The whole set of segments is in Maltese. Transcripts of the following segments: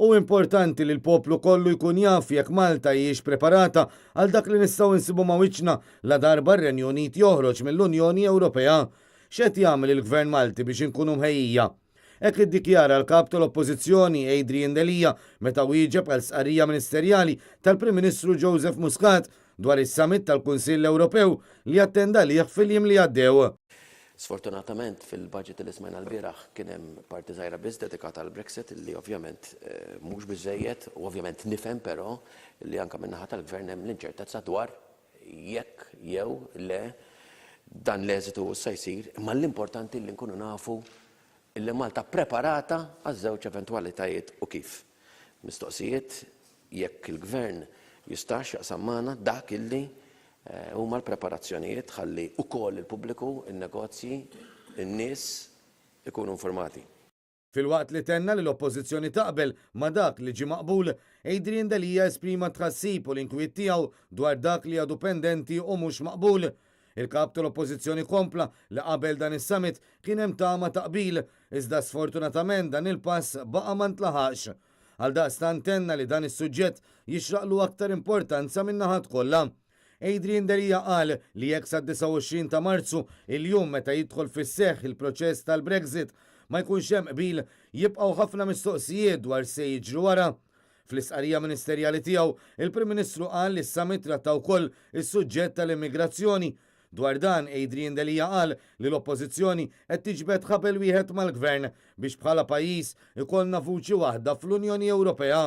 Hu importanti li l-poplu kollu jkun jaf jekk Malta hijiex preparata għal dak li nistgħu nsibu ma' wiċċna ladarba r-Renju Unit joħroġ mill-Unjoni Ewropea. X'qed jagħmel il-Gvern Malti biex inkunu mħejjija? Hekk iddikjara l-Kap tal-Oppożizzjoni Adrian Delia meta wieġeb għal stqarrija ministerjali tal-Prim Ministru Joseph Muscat dwar is-Summit tal-Kunsill Ewropew li attenda għalih fil-jiem li għaddew. Sfortunatament fil-budget li smajna lbieraħ kien hemm parti żgħira biss dedikata għal Brexit li ovvjament mhux biżejjed u ovvjament nifhem però li anke min-naħa tal-Gvern hemm l-inċertezza dwar jekk jew le dan l-eżitu se jsir, imma l-importanti li nkunu nafu li Malta preparata għaż-żewġ eventwalitajiet u kif. Mistoqsijiet jekk il-Gvern jistax jaqsam magħna dak illi huma l-preparazzjonijiet ħalli wkoll il-pubbliku, in-negozji, in-nies ikunu informati. Filwaqt li tenna li l-Oppożizzjoni taqbel ma' dak li ġie maqbul, Adrian Delia esprima tħassib u l-inkwiet tiegħu dwar dak li għadu pendenti u mhux maqbul. Il-Kap tal-Oppożizzjoni kompla li qabel dan is-summit kien hemm tama ta' qbil, iżda sfortunatament dan il-pass baqa' ma ntlaħaqx. Għaldaqstant tenna li dan is-suġġett jixraqlu aktar importanza min-naħat kollha. Adrian Delia qal li jekk sad-29 ta' Marzu, il-jum meta jidħol fis-seħħ il-proċess tal-Brexit, ma jkunx hemm qbil, jibqgħu ħafna mistoqsijiet dwar x'se jiġri wara. Fl-istqarrija ministerjali tiegħu, il-Prim Ministru qal li s-summit tratta wkoll is-suġġett tal-immigrazzjoni. Dwar dan, Adrian Delia qal li l-Oppożizzjoni qed tiġbed ħabel wieħed mal-Gvern biex bħala pajjiż ikollna vuċi waħda fl-Unjoni Ewropea.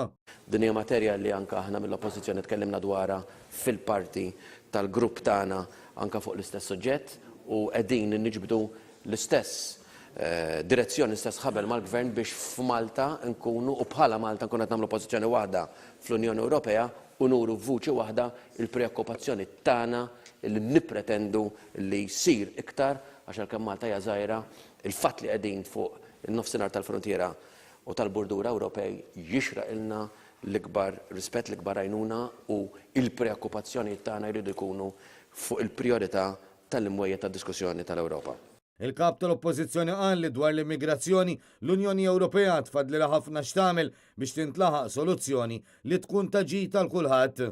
Din hija materja li anke aħna mill-Oppożizzjoni tkellimna dwarha fil-parti tal-grupp tagħna anke fuq l-istess suġġett u qegħdin niġbdu l-istess direzzjoni, l-istess ħabel mal-Gvern biex f'Malta nkunu u bħala Malta nkunu qed nagħmlu pożizzjoni waħda fl-Unjoni Ewropea u nuru f'vuċi waħda il-preokkupazzjoni tagħna li nippretendu li jsir iktar għax għalkemm Malta hija żgħira, il-fatt li qegħdin fuq in-nofsinhar tal-fruntiera u tal-bordura Ewropej jixraqilna l-ikbar rispett, l-ikbar għajnuna u l-preokkupazzjonijiet tagħna jridu jkunu fuq il-prijorità tal-imwejjed tad-diskussjoni tal-Ewropa. Il-Kap tal-Oppożizzjoni qal li dwar l-immigrazzjoni, l-Unjoni Ewropea tfadlilha ħafna x'tagħmel biex tintlaħaq soluzzjoni li tkun ta' ġid għal kulħadd.